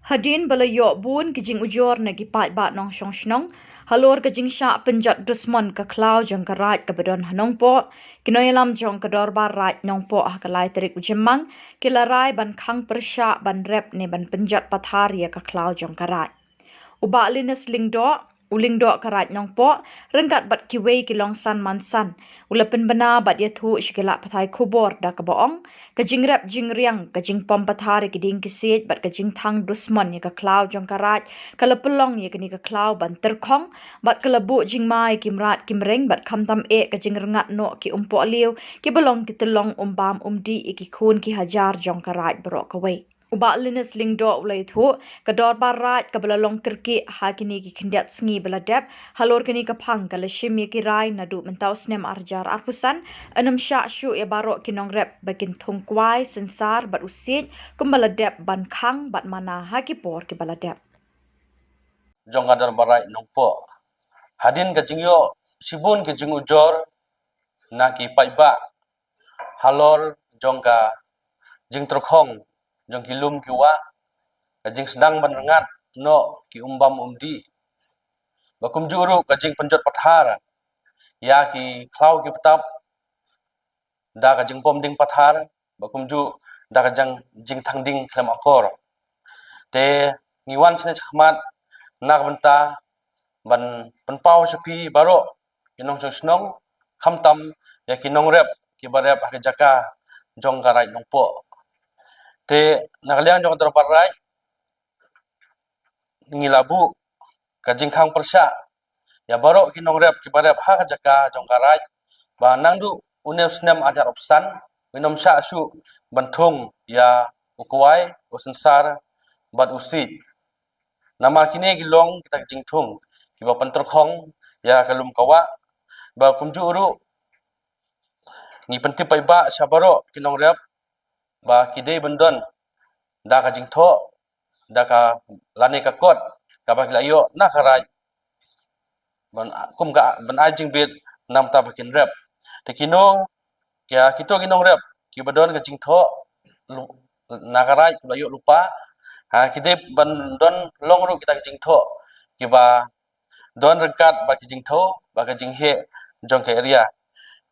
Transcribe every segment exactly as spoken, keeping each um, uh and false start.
Hadien ba la ïoh bun ki jingujor na ki paidbah nongshong shnong halor ka jingshah pynjot dusmon ka khlaw jong ka Raid kaba don ha Nongpoh, ki nongïalam jong ka Dorbar Raid Nongpoh ha ka lai tarik u Jymmang ki la rai ban khang pyrshah ban rep ne ban pynjot pathar ïa ka khlaw jong ka Raid. U Bah Linus Lyngdoh, u Lyngdoh ka Raid Nongpoh, ryngkat bad kiwei ki longsan mansan, u la pynbna bad ïathuh sha ki lad pathai khubor da kaba ong, ka jingrep jingriang, ka jingpom pathar ïa ki dieng ki siej bad ka jingthang dusmon ïa ka khlaw jong ka Raid ka la pynlong ïa kane ka khlaw ban tyrkhong bad ka la buh jingma ïa ki mrad ki mreng bad khamtam eh ka jingrngat noh ki umpohliew kiba long ki tyllong umbam umdih ïa ki khun ki hajar jong ka Raid baroh kawei. U Bah Linus Lyngdoh u la ïathuh, ka Dorbar Raid kaba la long kyrkieh ha kine ki khyndiat sngi ba la dep, halor kane ka phang ka la shim ïa ki rai naduh mynta u snem ar hajar arphew san, yn ym shah shuh ïa baroh ki nongrep ba kin thung kwai, synsar bad u siej, kumba la dep ban khang bad mana ha ki por kiba la dep. Jong ka Dorbar Raid Nongpoh. Hadien ka jingïoh shibun ka jingujor na ki paidbah halor jong ka jingtyrkhong jong ki lum ki wah, ka jingsdang ban rngat noh ki umbam umdih, ba kumjuh ruh ka jingpynjot pathar ïa ki khlaw ki btap da ka jingpom ding pathar, ba kumjuh da ka jang jingthang ding khlem akor. Te ngi wan shane shakhmat na ka bynta ban pynpaw sha phi baroh ki nongshong shnong, khamtam ïa ki nongrep kiba rep ha ka jaka jong ka Raid Nongpoh. Te na ka liang jong ka Dorbar Raid ngi la buh ka jingkhang pyrshah ïa baroh ki nongrep kiba rep ha ka jaka jong ka Raid, ba naduh une u snem ar hajar arphew san, ngin ym shah shuh ban thung ïa u kwai, u synsar bad u siej. Namar kine ki long kita ki jingthung kiba pyntyrkhong ïa ka lum ka wah, ba kumjuh ruh ngi pyntip paidbah sha baroh ki nongrep ba ki dei ban don da ka jingthoh, da ka lane ka kot kaba ki la ïoh na ka Raid, ban, kum ka ban ai jingbit namar ba kin rep. Te kino, ïa kito ki nongrep kiba don ka jingthoh lu-, na ka Raid kiba la ïoh lypa, ha, ki dei ban don long ruh kita ki jingthoh kiba don ryngkat bad ki jingthoh bad ka jingheh jong ka area.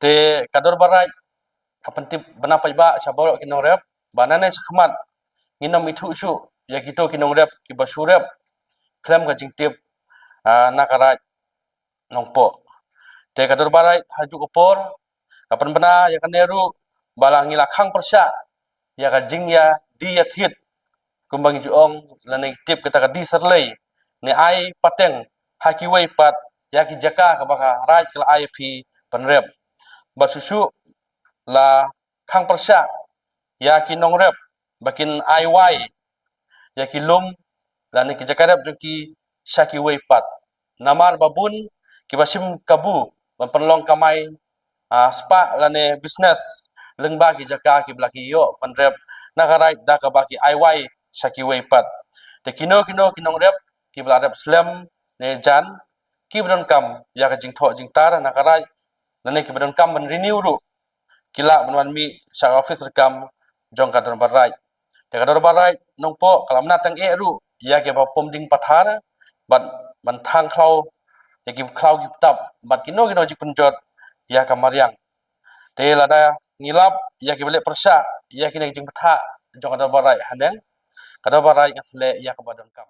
Te ka Dorbar Raid ka pyntip bna paidbah sha baroh ki nongrep ba nangne shakhmat ngin ym ithuh shuh ïa kito ki nongrep kiba shu rep khlem ka jingtip, ah, na ka Raid Nongpoh. Te ka Dorbar Raid ha kajuh ka por ka pynbna ïa kane ruh ba la ngi la khang pyrshah ïa ka jingïadie ïathied, kumba ngi ju ong, lane tip kata ka die syrlei, ne ai pateng ha kiwei pat ïa ki jaka kaba ka Raid ka la ai ïa phi ban rep. Bad shuh shuh la khang pyrshah ïa ki nongrep ba kin ai wai ïa ki lum lane ki jaka rep jong ki sha kiwei pat. Namar ba bun kiba shim kabu ban pynlong kamai, ah, spah lane business lyngba ki jaka kiba la ki ïoh ban rep na ka Raid da kaba ki ai wai sha kiwei pat. Te kino kino ki nongrep kiba la rep slem ne jan, kiba donkam ïa ka jingthoh jingtar na ka Raid lane kiba donkam ban renew ruh, ki lah ban wan mih sha ka office treikam jong ka Dorbar Raid. Te ka Dorbar Raid Nongpoh ka la mynta tang eh ruh ïa kiba pom ding pathar bad ban thang khlaw ïa ki khlaw ki btap bad kino kino jingpynjot ïa ka mariang. Te lada ngi lap ïa kiba leh pyrshah ïa kine ki jingbatai jong ka Dorbar Raid haneng, ka Dorbar Raid ka sleh ïa kaba donkam.